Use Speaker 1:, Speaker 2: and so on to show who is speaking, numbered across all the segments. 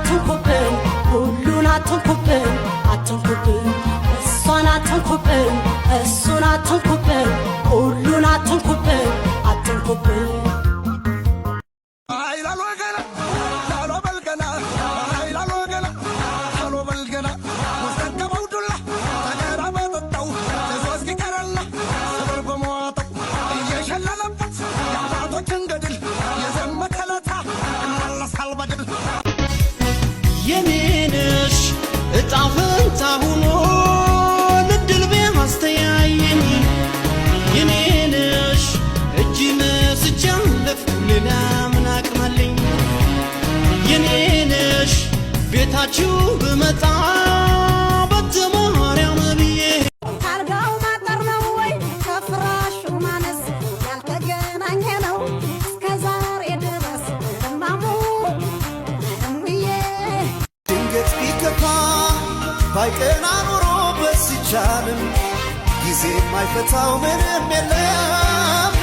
Speaker 1: አትንኩብን፣ ሁሉን አትንኩብን፣ አትንኩብን፣ እሷን አትንኩብን፣ እሱን አትንኩብን፣ ሁሉን አትንኩብን፣ አትንኩብን።
Speaker 2: አይ ላሎ ገና ላሎ በልገና፣ አይ ላሎ ገና ላሎ በልገና፣ ወስከከበው ዱላ ተገራ በጠጣው ተዞ እስኪቀረላ ሰበር በመዋጠው እየሸለለበት የአባቶችን ገድል የዘመተ ለታ እመለሳል በድል።
Speaker 3: የኔነሽ እጣ ፈንታ ሆኖ እድል ቢያስተያየኝ፣ የኔነሽ እጅ ነስቼ አለፍኩ፣ ሌላ ምን አቅም አለኝ? የኔነሽ ቤታችሁ ብመጣ በተማርያም ብዬ።
Speaker 4: ካልጋው ማጠር ነው ወይ ከፍራሹ ማነስ ያልተገናኘ ነው እስከ ዛሬ ድረስ እማሙ እሙዬ?
Speaker 5: ድንገት ቢከፋ ባይቀና ኖሮ በሲቻልም ጊዜ የማይፈታው ምንም የለም።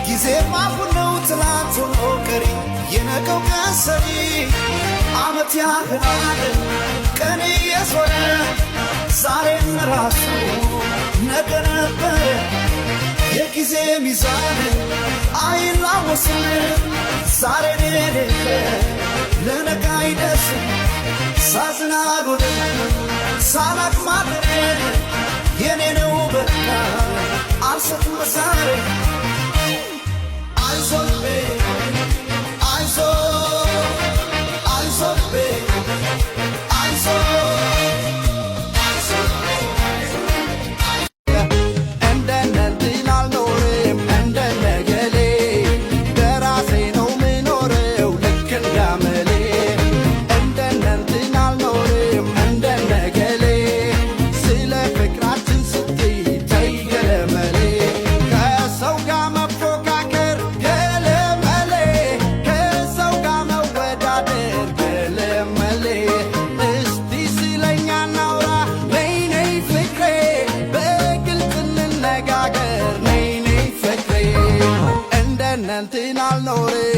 Speaker 5: ጊዜም አሁን ነው ትላንት ሆኖ ቀሪ፣ የነገው ቀን ሰሪ። ዓመት ያህላል ቀን እየዞረ፣ ዛሬም ራሱ ነገ ነበረ። የጊዜ ሚዛን አይላወስም። ዛሬ የሌለ ለነገ አይደርስም። ሳዝን አልውልም ሳላቅ ማደሬን፣ የኔ ነው በቃ አልሰጥም ዛሬ። አይዞህ ልቤ አይዞህ፣ አይዞህ ልቤ አይዞህ፣ አይዞህ ልቤ።
Speaker 2: እንደነ እንትን አልኖርም እንደነ ገሌ፣ በራሴ ነው ምኖረው ልክ እንዳመሌ። እንደነ እንትን አልኖርም እንደነ ገሌ፣ ስለ ፍቅራችን ስትይ ተይ ገለመሌ። ከሰው ጋር መፎካከር ገለመሌ፣ ከሰው ጋር መወዳደር ገለመሌ። እስቲ ስለኛ እናውራ፣ ነይ ነይ ፍቅሬ፣ በግልጽ እንነጋገር፣ ነይ ነይ ፍቅሬ። እንደነ እንትን አልኖርም።